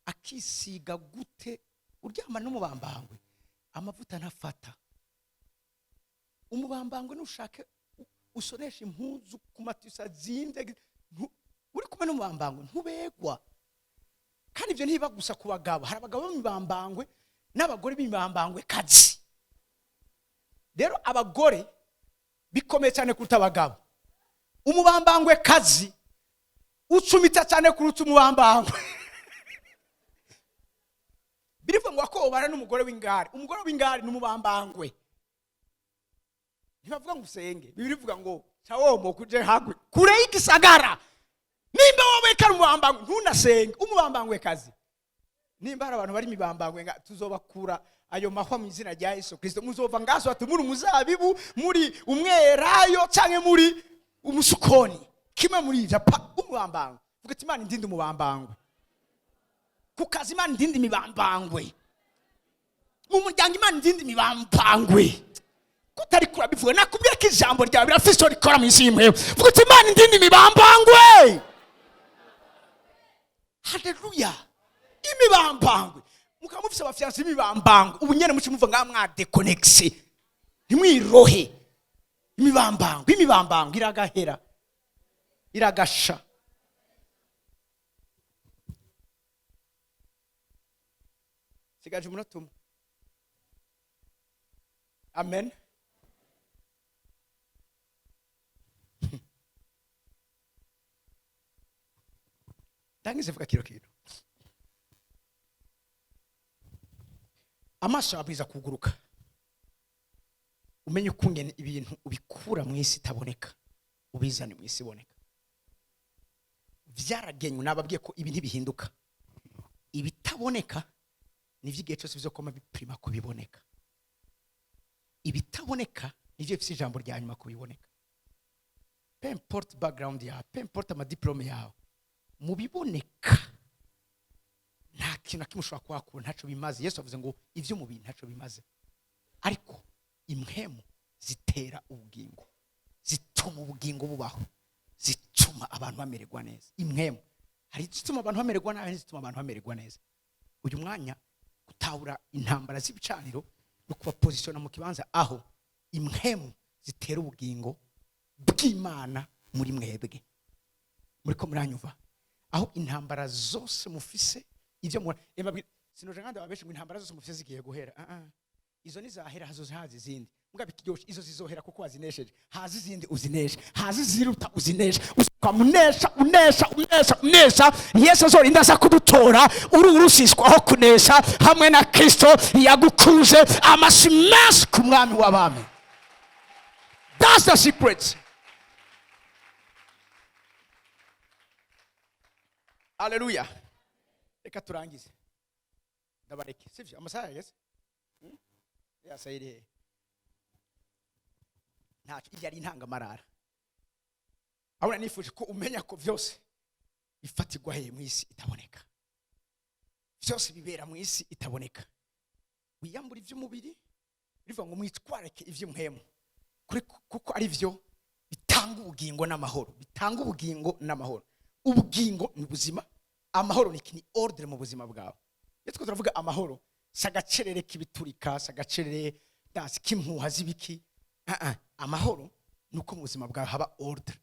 akisiga gute, uryama n'umubambangwe, amavuta ntafata. Umubambangwe nushake usonesha impuzu ku matisa zimvye, uri kumwe n'umubambangwe ntubegwa. Kandi ibyo ntibiba gusa ku bagabo, hari abagabo b'imibambangwe n'abagore b'imibambangwe kazi. Rero abagore bikomeye cyane kuruta abagabo. Umubambangwe kazi ucumita cyane kuruta umubambangwe. Birivuga ngo akobana n'umugore w'ingare. Umugore w'ingare ni umubambangwe. Ntibavuga ngo usenge, Bibiliya ivuga ngo cawomo kuje hagwe kure y'igisagara. Nimba wowe kari umubambangwe, ntunasenge. Umubambangwe kazi, nimba hari abantu bari imibambangwe nga tuzobakura ayo mahwa mu izina rya Yesu Kristo. Muzova ngaso ati muri umuzabibu, muri umwerayo, canke muri umusukoni, kimwe muri ivyo. Pa umubambangwe, vuga ati: "Imana indinde umubambangwe ku kazi, Imana indinde imibambangwe mu muryango, Imana indinde imibambangwe." Kutari kurabivuga, nakubwira ko ijambo ryawe birafise icyo rikora mu isi y'impeho. Vuga uti: "Imana indinde imibambangwe." Haleluya! Imibambangwe, mukaba mufise aba fiancés b'imibambangwe, ubu nyene muce muva ngaha mwa déconnecté, ntimwirohe. Imibambangwe, imibambangwe iragahera, iragasha. Sigaje umunota umwe. Amen. Ndangize vuga kino kintu: amaso yawe abwiza kuguruka, umenye ukungene ibintu ubikura mu isi itaboneka ubizane mu isi iboneka. Vyaragenywe, nababwiye ko ibi ntibihinduka. Ibitaboneka nivyo igihe cyose bizokoma bipima kubiboneka. Ibitaboneka nivyo bifise ijambo rya nyuma kubiboneka. Peu importe background yawe, peu importe ama diplômes yawe, mu biboneka nta kintu na kimwe ushobora kuhakura, ntaco bimaze. Yesu avuze ngo ivy'umubiri ntaco bimaze, ariko impwemu zitera ubugingo, zituma ubugingo bubaho, zituma abantu bamererwa neza. Impwemu, hari izituma abantu bamererwa nabi n'izituma abantu bamererwa neza. Uyu mwanya gutahura intambara z'ibicaniro no kuba positionna mu kibanza aho impwemu zitera ubugingo bw'Imana muri mwebwe. Muri ko muranyumva? Aho intambara zose mufise, ibyo mura sinoje nkandi ababeshi ngo intambara zose mufise zigiye guhera. Ah ah, izo nizahera hazoza haza izindi. Mugabe ikiryoshe, izo zizohera kuko wazinesheje, haza izindi uzinesha, haza iziruta uzinesha, ukamunesha, unesha, unesha, unesha. Yesu azorinda aza kudutora uri urusiswaho kunesha hamwe na Kristo yagukuje. Amashyi menshi ku Mwami w'abami. That's the secret. Haleluya! Reka turangize, ndabareke, sivyo? Amasaha yageze. Yasa iri hehe? Ntacyo, iyo ari intangamarara. Ahubwo nifuje ko umenya ko byose bifatirwa hehe? Mu isi itaboneka. Byose bibera mu isi itaboneka. Wiyambura iby'umubiri, bivuga ngo mwitwararike iby'umwemu, kuko ari byo bitanga ubugingo n'amahoro, bitanga ubugingo n'amahoro. Ubugingo ni ubuzima, amahoro ni iki? Ni ordre mu buzima bwawe. Iyo two turavuga amahoro, si agacerere k'ibiturika, si agacerere dasi k'impuha z'ibiki. Ah, ah. Amahoro ni uko mu buzima bwawe haba ordre.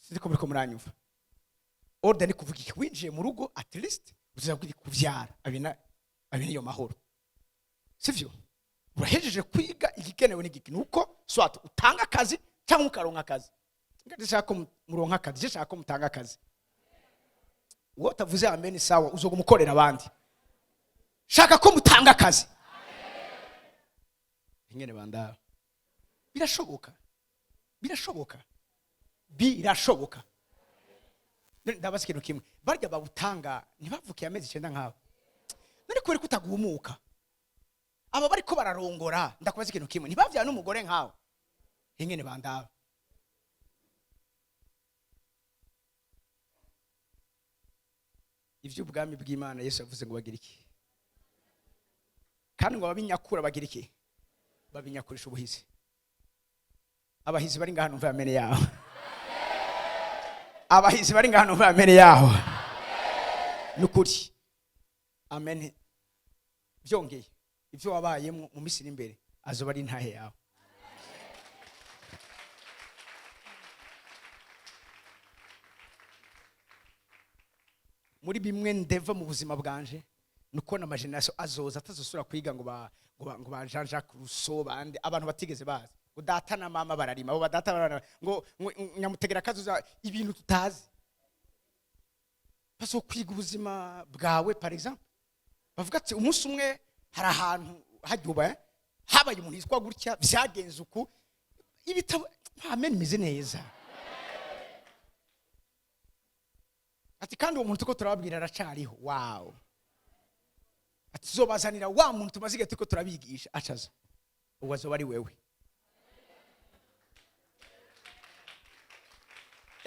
Sinzi ko muriko muranyumva. Ordre ni kuvuga iki? Winjiye mu rugo, at least uzabwira kuvyara abina abina, iyo mahoro, sivyo? Urahejeje kwiga, igikenewe n'igiki? Ni uko soit utanga akazi cyangwa ukaronka akazi. Ndashaka ko muronka akazi, ndashaka ko mutanga akazi. Wowe utavuze amen, sawa, uzoguma ukorera abandi. Shaka ko mutanga akazi. Ingene bandaba, birashoboka, birashoboka, birashoboka. None ndabaza ikintu kimwe: barya bawutanga ntibavukiye amezi 9 nk'abo? None kubera ko utagumuka, aba bariko bararongora, ndakubaza ikintu kimwe: ntibavyara n'umugore nkawe? Ingene bandaba, ivy'ubwami bw'Imana, Yesu yavuze ngo bagira iki? Kandi ngo ababinyakura bagira iki? Babinyakurisha ubuhizi. Abahizi bari ngaha, numva amene yaho. Abahizi bari ngaha, numva amene yaho. Nukuri amen. Byongeye, ibyo wabayemo mu minsi iri imbere azoba ari intahe yawe. Muri bimwe ndeva mu buzima bwanje nuko na génération azoza atazosubira kwiga ngo ba Jean Jacques Rousseau, bande abantu batigeze bazi ngo data na mama bararima, abo badata bararima, ngo nyamutegera kazoza, ibintu tutazi. Bazokwiga ubuzima bwawe. Par exemple, bavuga ati umunsi umwe hari ahantu hajya habaye umuntu yitwa gutya, vyagenze uku. Ibitabo, amen, imeze neza. Ati kandi uwo muntu tuko turababwira aracariho. Wow! Ati tuzobazanira wa muntu tumaze igihe turiko turabigisha, acaza uwo azoba ari wewe.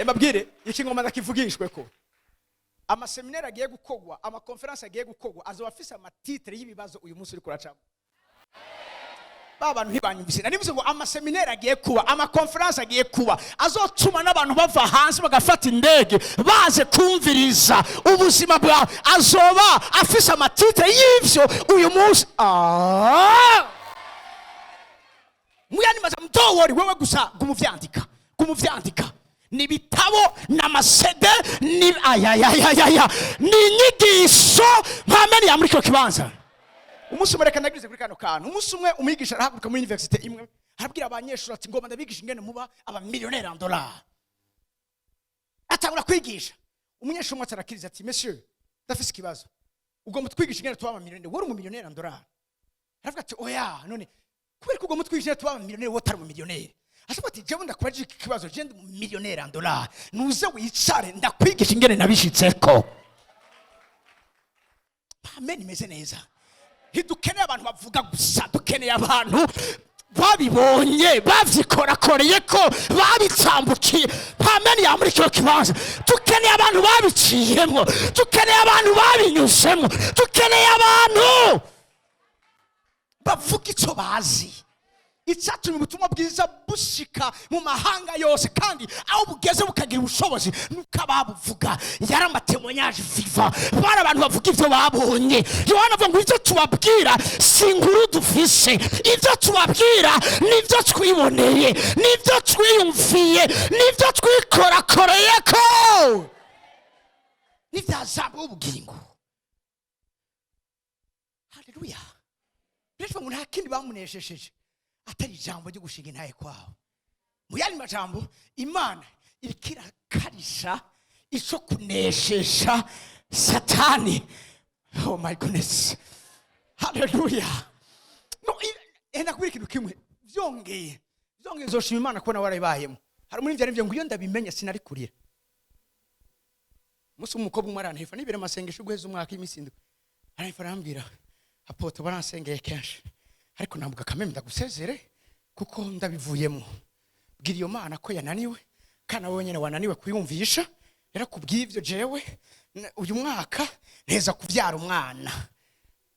Mbabwire iki, ngoma ndakivugishwe ko amaseminari agiye gukogwa, amakonferansi agiye gukogwa, azoba afise ama titres y'ibibazo uyu munsi uriko uracamo. Ba bantu ntibanyumvise. Nari mvuze ngo amaseminari agiye kuba, amakonferansi agiye kuba, azotuma n'abantu bava hanze bagafata indege baze kumviriza ubuzima bwawe, azoba afise ama titres y'ivyo uyu munsi. Ah! Muyandi maze mutowori wewe gusa gumuvyandika, gumuvyandika. Ni ibitabo n'amasede, ni ayayayaya, ni inyigisho mpameni ya muri kino kibanza. Umunsi umwe, reka ndagirize kuri kano kantu. Umunsi umwe umwigisha arahaguruka muri université imwe, arabwira abanyeshuri ati ngomba ndabigisha ingene muba abamiliyoneri en dollar. Atangura kwigisha, umunyeshuri umwe atarakiriza ati: "Monsieur, ndafise ikibazo, ugomba twigisha ingene tuba abamiliyoneri, wowe uri umumiliyoneri en dollar?" Aravuga ati: "Oya, none kubera ko ugomba twigisha ingene tuba abamiliyoneri, wowe utari umumiliyoneri?" Aravuga ati: "Jewe ndakubajije iki kibazo, je ndi umumiliyoneri en dollar, nuze wicare ndakwigisha ingene nabishitseko." Amen, imeze neza. Ntidukeneye abantu bavuga gusa, dukeneye abantu babibonye, bavyikorakoreye ko babitambukiye. Amen ya muri kino kibanza. Dukeneye abantu babiciyemo, dukeneye abantu babinyuzemo, dukeneye abantu bavuga icyo bazi. Icyatumye ubutumwa bwiza bushika mu mahanga yose kandi aho bugeze bukagira ubushobozi, nuko ababuvuga yari ama témoignages vivants, bari abantu bavuga ibyo babonye. Yohana avuga ngo ibyo tubabwira si inkuru dufise, ibyo tubabwira nibyo twiboneye, nibyo twiyumviye, nibyo twikorakoreye ko n'ibyazaba ubugingo. Haleluya! Rero ngo nta kindi bamuneshejeje atari ijambo ryo gushinga intahe kwabo. Mu yandi majambo, Imana iriko irakarisha ico kuneshesha Satani. Oh my goodness, haleluya! No, ndakubwira ikintu kimwe, vyongeye nzoshima Imana kubona warabibayemo. Hari muri ivyo ngo iyo ndabimenya sinari kurira. Umunsi umukobwa umwe arantefa nibera amasengesho guheza umwaka y'iminsi 7, arantefa arambwira: "Apôtre, waransengeye kenshi, ariko ntabwo akameme ndagusezere kuko ndabivuyemo. Bwira iyo Mana ko yananiwe, kandi nawe nyine wananiwe kuyumvisha. Rero kubw'ibyo jewe uyu mwaka nteza kubyara umwana.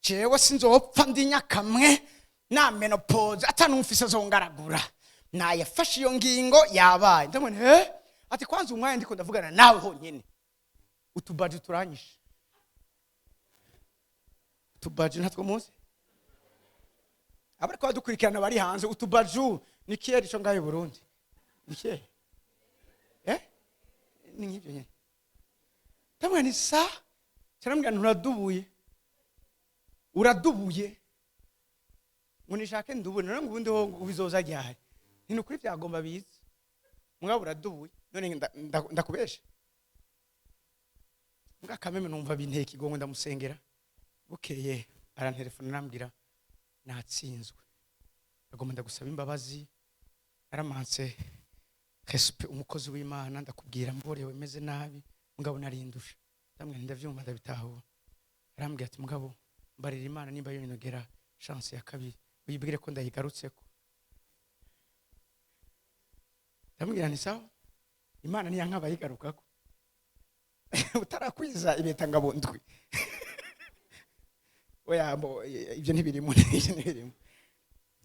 Jewe sinzopfa ndi nyakamwe na ménopause, atanumfise azongaragura. Nayafashe iyo ngingo, yabaye." Ndamubona eh ati kwanza umwanya ndiko ndavugana nawe honyine utubaji turanyishe. Utubaji ntatwo muzi, abariko badukurikirana bari hanze, utubaju ni kera ico ngaho i Burundi ni kera, ni nk'ibyo nyene. Ndamubwira ni sa cyarambwira nti uradubuye, uradubuye, ngo nishake ndubure none, ngo ubundi ho ngo bizoza ryari? Ni ukuri byagomba bize, mugabo uradubuye. None ndakubesha mbwa kameme numva binteye ikigongo, ndamusengera. Bukeye arantelefona, arambwira: "Natsinzwe, agomba ndagusaba imbabazi, naramanse respect umukozi w'Imana, ndakubwira mborewe meze nabi, mugabo narindusha." Ndamubwira nti ndavyumva, ndabitahura. Arambwira ati: "Mugabo mbarira Imana nimba yonyogera chance ya kabiri, uyibwire ko ndayigarutseko." Ndamubwira nti sawa, Imana niyanka bayigarukako, utarakwiza ibeta ngabo ndwi. Oya mbo ibyo ntibirimo, ibyo ntibirimo.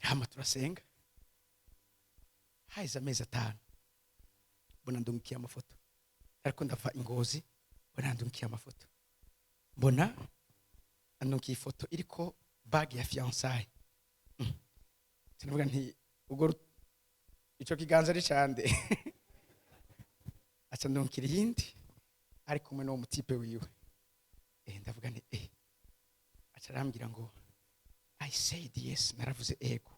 Hama turasenga, haheze amezi 5 mbona ndungikiye amafoto, ariko ndava ingozi, mbona ndungikiye amafoto, mbona andungikiye ifoto iriko bague ya fiançailles. Sinavuga nti ubwo ico kiganza ari cande? Aca ndungikira iyindi ari kumwe n'uwo mu type wiwe. Ndavuga nti aca arambwira ngo "I said yes", naravuze ego.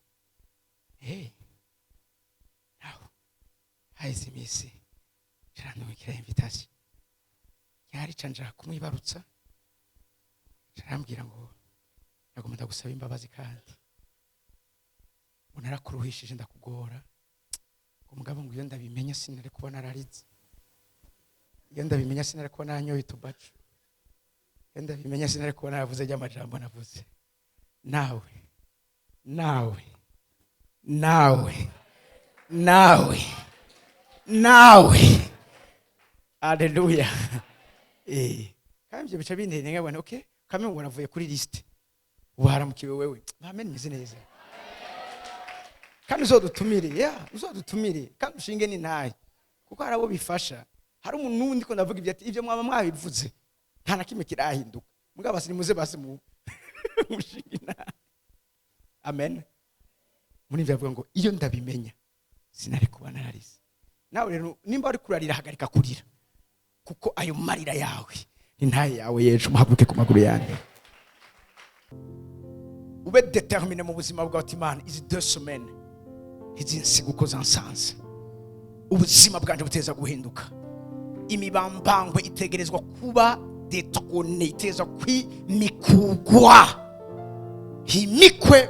Naho haheze iminsi, carandungikira invitation, yari ca nja kumwibarutsa. Carambwira ngo "Nagomba ndagusaba imbabazi kandi ngo narakuruhishije, ndakugora", ngo mugabo ngo iyo ndabimenya sinari kuba nararize, iyo ndabimenya sinari kuba nanyoye utubacu, iyo ndabimenya sinari kuba naravuze ry'amajambo navuze. Nawe, nawe, nawe, nawe, nawe, aleluya. Kandi ibyo bica bintera nkabona okay, kamwe ngo navuye kuri liste, ubu haramukiwe wewe. Amen, meze neza. Kandi uzodutumire, ya uzodutumire kandi ushinge n'intahe, kuko hari abo bifasha. Hari umuntu n'undi ko ndavuga ibyo, ati ibyo mwaba mwabivuze nta na kimwe kirahinduka, mugabo basi nimuze, basi mu mushinge intahe. Amen. Muri ibyo avuga ngo iyo ndabimenya sinari kuba nararize. Nawe rero nimba uri kurarira, hagarika kurira, kuko ayo marira yawe ni ntaye yawe yejo. Muhaguruke ku maguru yanyu, ube déterminé mu buzima bwawe, uti "Imana, izi 2 semaines ntizinsiga uko zansanze. Ubuzima bwanje buteza guhinduka." Imibambangwe itegerezwa kuba détrônée, iteza kwimikugwa, himikwe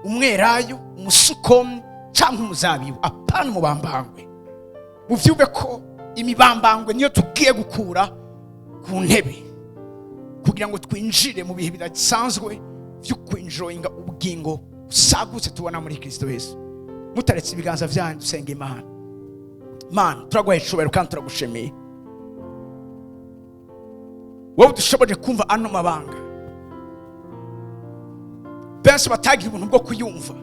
umwelayo, umusukomi cyangwa umuzabibu, apana umubambangwe. Muvyumve ko imibambangwe niyo tugiye gukura ku ntebe kugira ngo twinjire mu bihe bidasanzwe byo kwinjoyinga ubugingo busagutse tubona muri Kristo Yesu. Mutaretse ibiganza byanyu, dusenga Imana. Mana, turaguha icubahiro kandi turagushimiye, wowe dushoboje kumva ano mabanga benshi batagira ubuntu bwo kuyumva.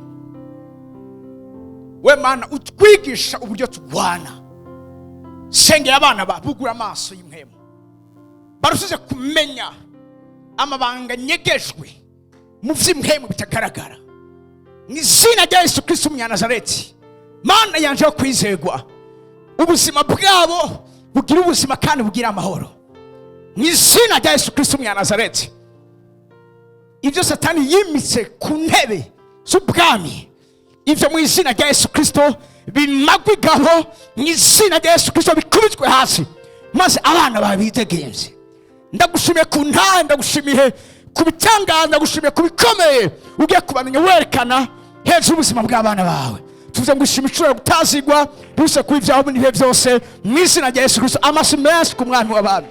We Mana utwigisha uburyo turwana, sengera abana bugura amaso y'impwemu, barushize kumenya amabanga nyegejwe mu by'impwemu bitagaragara. Mu izina rya Yesu Kristo umunyanazareti, Mana yanje yo kwizegwa, ubuzima bwabo bugira ubuzima kandi bugira amahoro. Mu izina rya Yesu Kristo umunyanazareti, ibyo Satani yimitse ku ntebe z'ubwami, ibyo mu izina rya Yesu Kristo bimagwe igaho. Mu izina rya Yesu Kristo bikubitwe hasi, maze abana bawe bidegenze. Ndagushimiye ku ntahe, ndagushimiye ku bitangaza, ndagushimiye ku bikomeye ugiye kubamenya werekana hejuru y'ubuzima bw'abana bawe. Tuvuze ngo ishima icuro gutazigwa bise kuba ibyaho n'ibihe byose, mu izina rya Yesu Kristo. Amashyi menshi ku Mwami w'abami.